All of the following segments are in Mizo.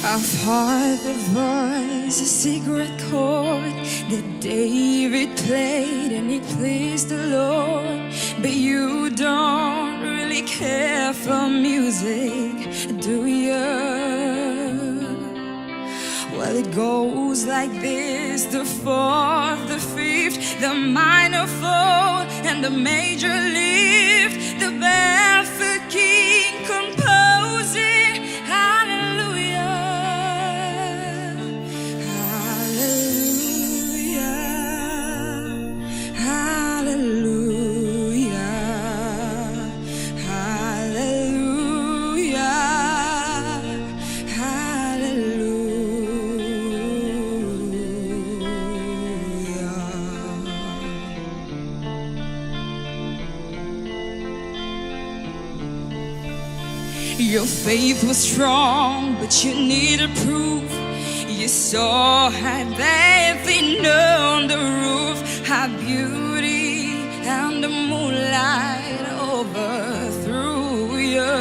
I've heard the voice, a secret chord that David played and it pleased the Lord. But you don't really care for music, do you? Well, it goes like this the fourth, the fifth, the minor fall, and the major lift. The barefoot king composing Hallelujah, Hallelujah, Hallelujah, Hallelujah, Hallelujah. Your faith was strong, but you needed proof. You saw her bathing on the roof, her beauty and the moonlight overthrew you.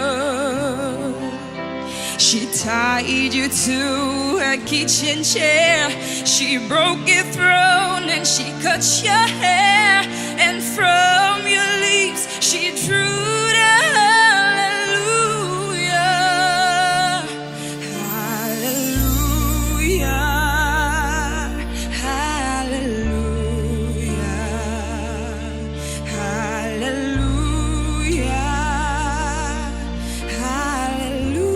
She tied you to her kitchen chair. She broke your throne and she cut your hair. And from your lips she drew the hallelujah. Hallelujah. Hallelujah. Hallelujah. Hallelujah.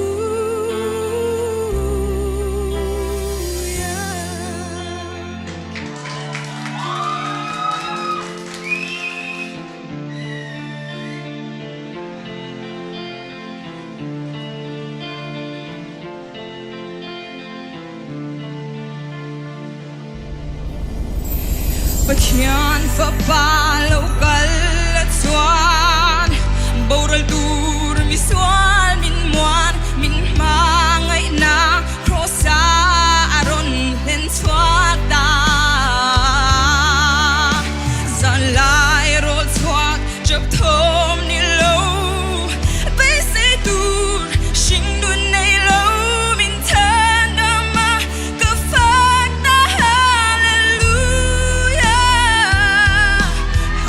Pathian Fapa lo kal a chuan boral tur misual min muan min hmangaihna Kross-a a rawn hlen chhuak ta. Zanlai rawl chhuak chap thawm ni lo beisei tur hring dun nei lo min than dam a ka fak ta Hallelujah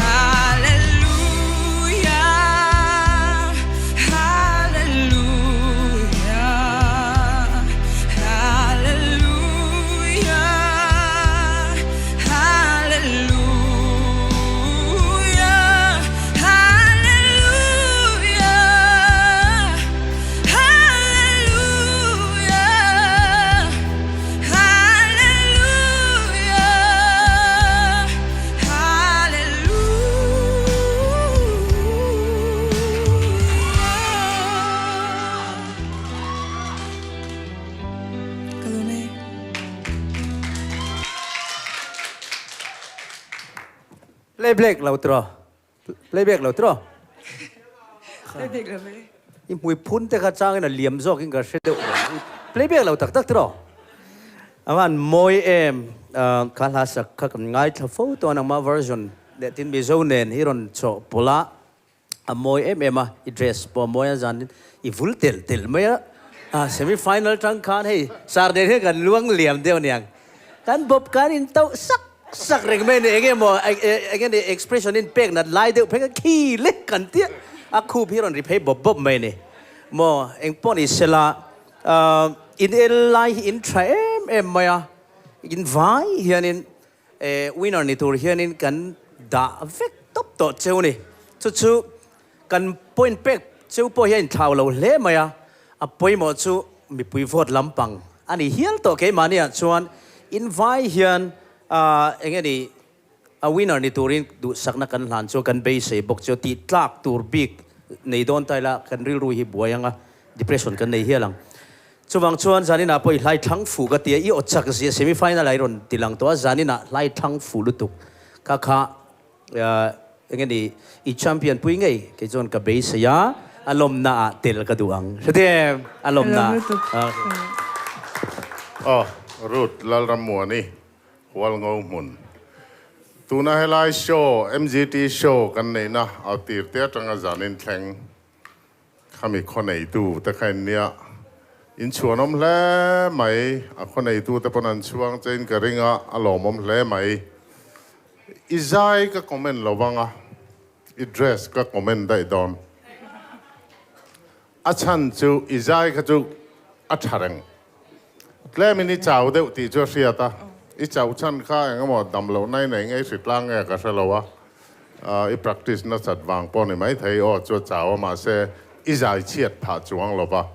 Hallelujah Hallelujah Hallelujah Hallelujah Hallelujah Hallelujah Hallelujah Hallelujah Ka lawm e. Playback lo tiraw? Playback lo tiraw? Playback lo ve. I hmui phun te kha changin a liam zawkin ka hre deuh lo. Playback lo tak tak tiraw? A van mawi em kha hla sak kha kan ngaithla fo tawh a nangmah version leh tin Mizo nen hi rawn chawh pawlh a a mawi em em a i dress pawh a mawi a zan in i vul tel tel mai a a semi final tang khan hei sar nen hian kan luang liam deuh aniang kan bawp kan in tauh sak sak reng mai a ni enge maw enge ni expression in pek nat lai deuh phei kha khi lek kan tia a khup hi rawn ri phei bawp bawp mai a ni maw engpawh ni sela in el lai hi in tha em em mai a in vai hianin Winner ni tur hianin kan dah vek tawp tawh cheu ni. Chu chu kan point pek cheu pawh hian inthlau lo hle mai a, a pawimawh chu mipui vote lampang a ni hial tawh keimahniah chuan in vai hian eng nge ni a winner ni turin duhsakna kan hlan chu kan beisei bawk chu tih tlak tur bik nei dawn ta ila kan rilru hi buai anga depression kan nei hial ang. Chuvang chuan zaninah pawh i hlai thlang fuh ka ti a, i aw chak zia semi final ah i rawn ti lang tawh a, zaninah hlai thlang fuh lutuk kha kha eng nge ni i champion pui ngei kei chuan ka beisei a, a lawmna ah tel ka duh ang. Hre em? A lawmna ah. Aw, Ruth Lalrammuani, Hualngo hmun. Tuna helai show, MGT show kan neihna au tir te atanga zanin thleng. Khami khaw neitu te kha in nia. In chhuanawm hle mai, a khaw neitute pawn an chhuang che in ka ring a, a lawmawm hle mai. I zai ka comment lo vang a, i dress ka comment daih dawn. A chhan chu i zai kha chu a tha reng. Tlemin i chau deuh tih chu a hriat a, i chau chhan kha eng emaw dam loh nai nei ngei hri tlang nge ka hre lo a, i practice nasat vang pawh ni maithei aw chu a chau a mahse i zai chhiat phah chuang lo va.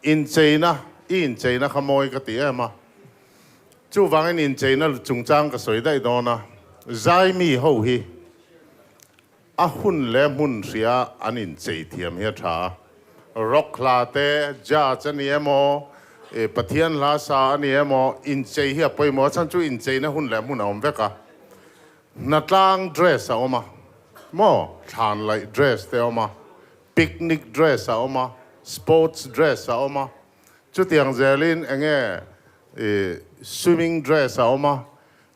Incheina, i incheina kha mawi ka ti em a, chuvangin incheina chungchang ka sawi daih dawn a, zai mi ho hi A hun leh hmun hria an inchei thiam hi a tha a. Rock hla te, jazz a ni emaw, Pathian hla sa a ni emaw, inchei hi a pawimawh a chhan chu incheina hun leh hmun a awm vek a. Hnatlang dress a awm a maw, thlan laih dress te a awm a, picnic dress a awm a, sports dress a awm a, chutiang zelin enge swimming dress a awm a,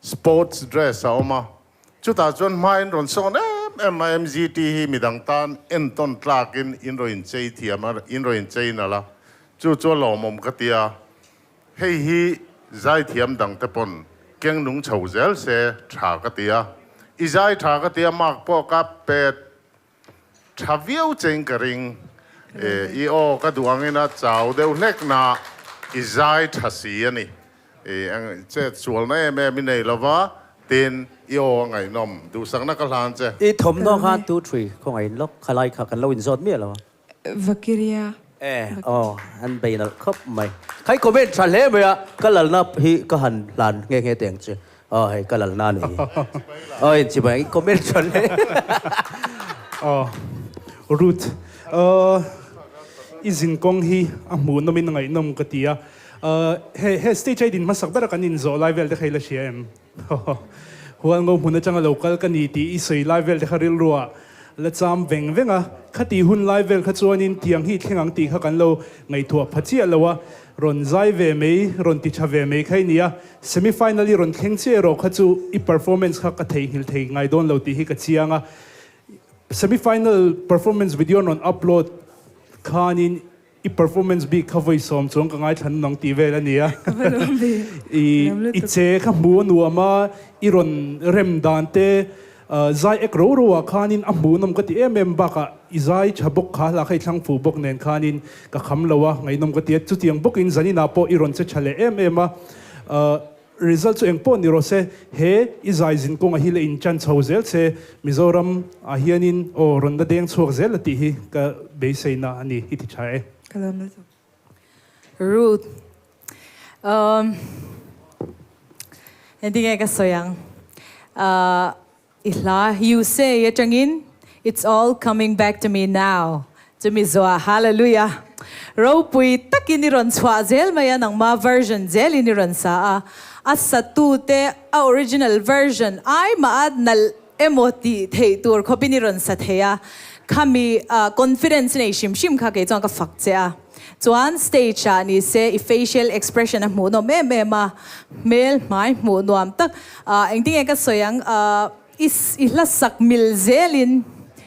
sports dress a awm a, Chutah chuan hmain rawn sawn em em a, MGT hi midang tan entawn tlakin in rawn inchei thiam a, in rawn inchei nalh a, chu chu a lawmawm ka ti a, hei hi zaithiam dangte pawn keng nung chho zel se tha ka ti a, i zai tha ka ti a, mark pawh ka pet Tha viau cheng ka ring. I aw ka duh angin a chau deuh hlek na i zai tha si a ni. I chet sualna em em i nei lova, tin i aw a ngaihnawm. Duhsakna ka hlan che. I thawmhnaw kha tu thui khawngaih in lawk khalai kha kan lo inzawt miah lo a. Vakiria. E aw an bei nalh khawp mai. Khai comment tha hle mai a, ka lalna hi ka han hlan nghe nghe teh ang che. Aw hei ka lalna a ni hi. Aw in chibai i comment tha hle. Aw Ruth aw i zin kawng hi a hmuhnawm in a ngaihnawm ka ti a, he he stage a i din hmasak ber a kan inzawh lai vel te kha i la hria em? Hualngo hmun atanga lo kal ka ni tih i sawi lai vel te kha rilruah la cham veng veng a, khati hun lai vel kha chuanin tiang hi thleng ang tih kha kan lo ngaihtuah pha chiah lo a, rawn zai ve mai, rawn ti tha ve mai kha i ni a, semi final i rawn thleng chiah erawh kha chu i performance kha ka theihnghilh thei ngai dawn lo tih hi ka chiang a, semi final performance video an rawn upload khanin I performance bik kha vawi sawm chuang ka ngaithla nunang tih vel a nia. Ka va lawm ve. I i che kha hmu a nuam a, i rawn rem dan te zai ek ro ro ah khanin a hmuhnawm ka ti em em bakah i zai tha bawk kha hla kha i thlang fuh bawk nen khanin ka kham lo a, ngaihnawm ka ti a. Chutiang bawkin zaninah pawh i rawn che tha leh em em a. Result chu engpawh ni rawh se, he i zai zin kawngah hi la in chan chho zel se, Mizoram ah hianin aw rawn la deng chhuak zel a tih hi ka beiseina a ni, i ti tha e. Ka lawm lutuk. Ruth, Umm, engtinge ka sawi ang? Ahh. I hla You Say atangin It's all coming back to me now chumi zuah Hallelujah ropui takin i rawn chhuah zel mai a, nangma version zelin i rawn sa a, a satute a original version ai mah a nalh emaw tih theih tur khawpin i rawn sa thei a, khami confidence nei hrim hrim kha kei chuan ka fak che a. Chuan stage ah ni se i facial expression a hmuh nawm em em a, hmel hmai hmuh nuam tak ah engtinge ka sawi ang ah i i hla sak mil zelin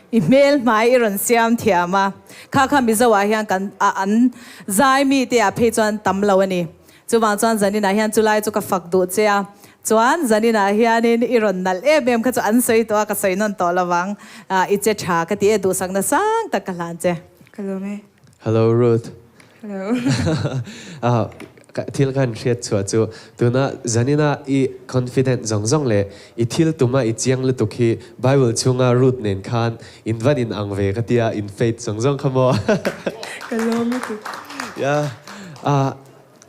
i hmel hmai i rawn siam thiam a, kha kha Mizo ah hian kan ah an zai mi te ah phei chuan tam lo a ni. Chuvang chuan zanin ah hian chulai chu ka fak duh che a, chuan zanin ah hianin i rawn nalh em em kha chu an sawi tawh a ka sawi nawn tawh lovang ah i che tha ka ti e duhsakna sang tak ka hlan che. Ka lawm e. Hello Ruth. Hello. Ah thil kan hriat chhuah chu tuna zanina i confident zawng zawng leh i thil tuma i chiang lutuk hi Bible chhunga Ruth nen khan in van in ang ve ka tia in faith zawng zawng kha maw. Ka lawm lutuk. Yeah. Ah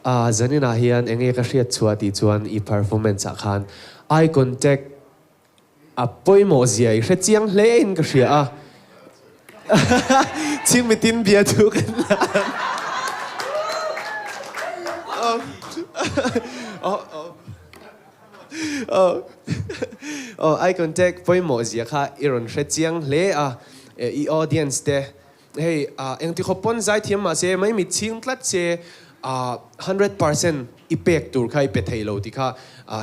ah zaninah hian enge ka hriat chhuah tih chuan i performance ah khan eye contact A pawimawh zia i hre chiang hle in ka hria a. Chhingmitin bia chu kan la ang. Eye contact pawimawh zia kha i rawn hre chiang hle a. I audience te Hei engti khawp pawn zaithiam mahse mai mit chhing tlat se 100% i pek tur kha i pe thei lo ti kha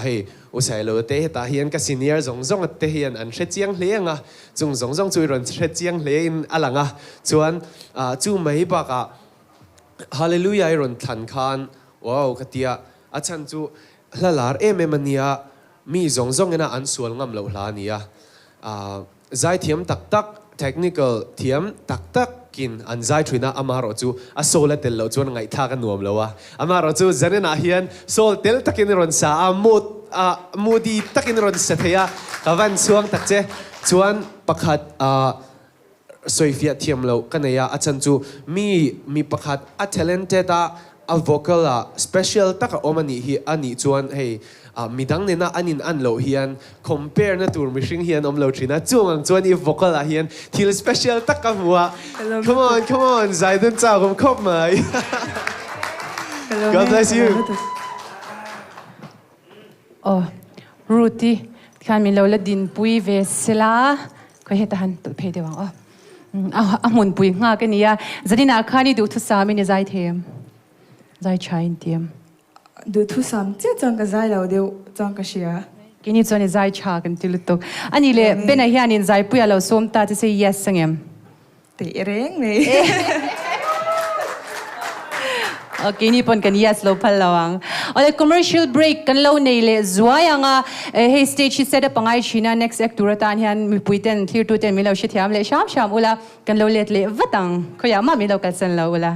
hei U Sailo te hetah hian ka senior zawng zawng te hian an hre chiang hle ang a, chung zawng zawng chu i rawn hre chiang hle in a lang a, chuan chu mai bakah. Hallelujah i rawn thlan khan wow ka tia, a chhan chu hla lar em em a nia, mi zawng zawng ina an sual ngam loh hla a nia. Zaithiam tak tak, technical thiam tak takin an zai thin a, amaherawhchu a soul a tel loh chuan ngaihthlak a nuam lo a. Amaherawhchu Zaninah hian soul tel takin i rawn sa a, mood ah moody takin i rawn sa thei a, ka van chhuang tak che. Chuan pakhat ah sawifiah thiam loh ka nei a, a chhan chu mi mi pakhat a talented a, A vocal ah special tak a awm a nih hi a nih chuan hei ah midang nena an in an loh hian compare na tur mihring hi an awm lo thin a, chung ang chuan i vocal ah hian thil special tak ka hmu a, come on come on Zaidun chau awm khawp mai God bless you. Aw Ruth-i khan min lo la dinpui ve sela, khawi heta han tawlh phei deuh ang aw. A hmunpui nghak a nia. Zaninah khan i duhthusam in i zai thei em? Zai tha in ti em? Duhthusam chiah chuan ka zai lo deuh chuan ka hria. Keini chuan i zai tha kan ti lutuk. A nih leh Bena hianin zaipuia lo sawm ta che se yes ang em? Teh reng mai. Ok, ni pawn kan yes lo phal lo ang. Awle, commercial break kan lo nei leh zuai ang a, hei stage hi set up a ngai thin a, next act tur atan hian mipui ten, thlir tu ten min lo hrethiam leh hram hram ula, kan lo let leh vat ang. Khawiah mah min lo kalsan lo ula.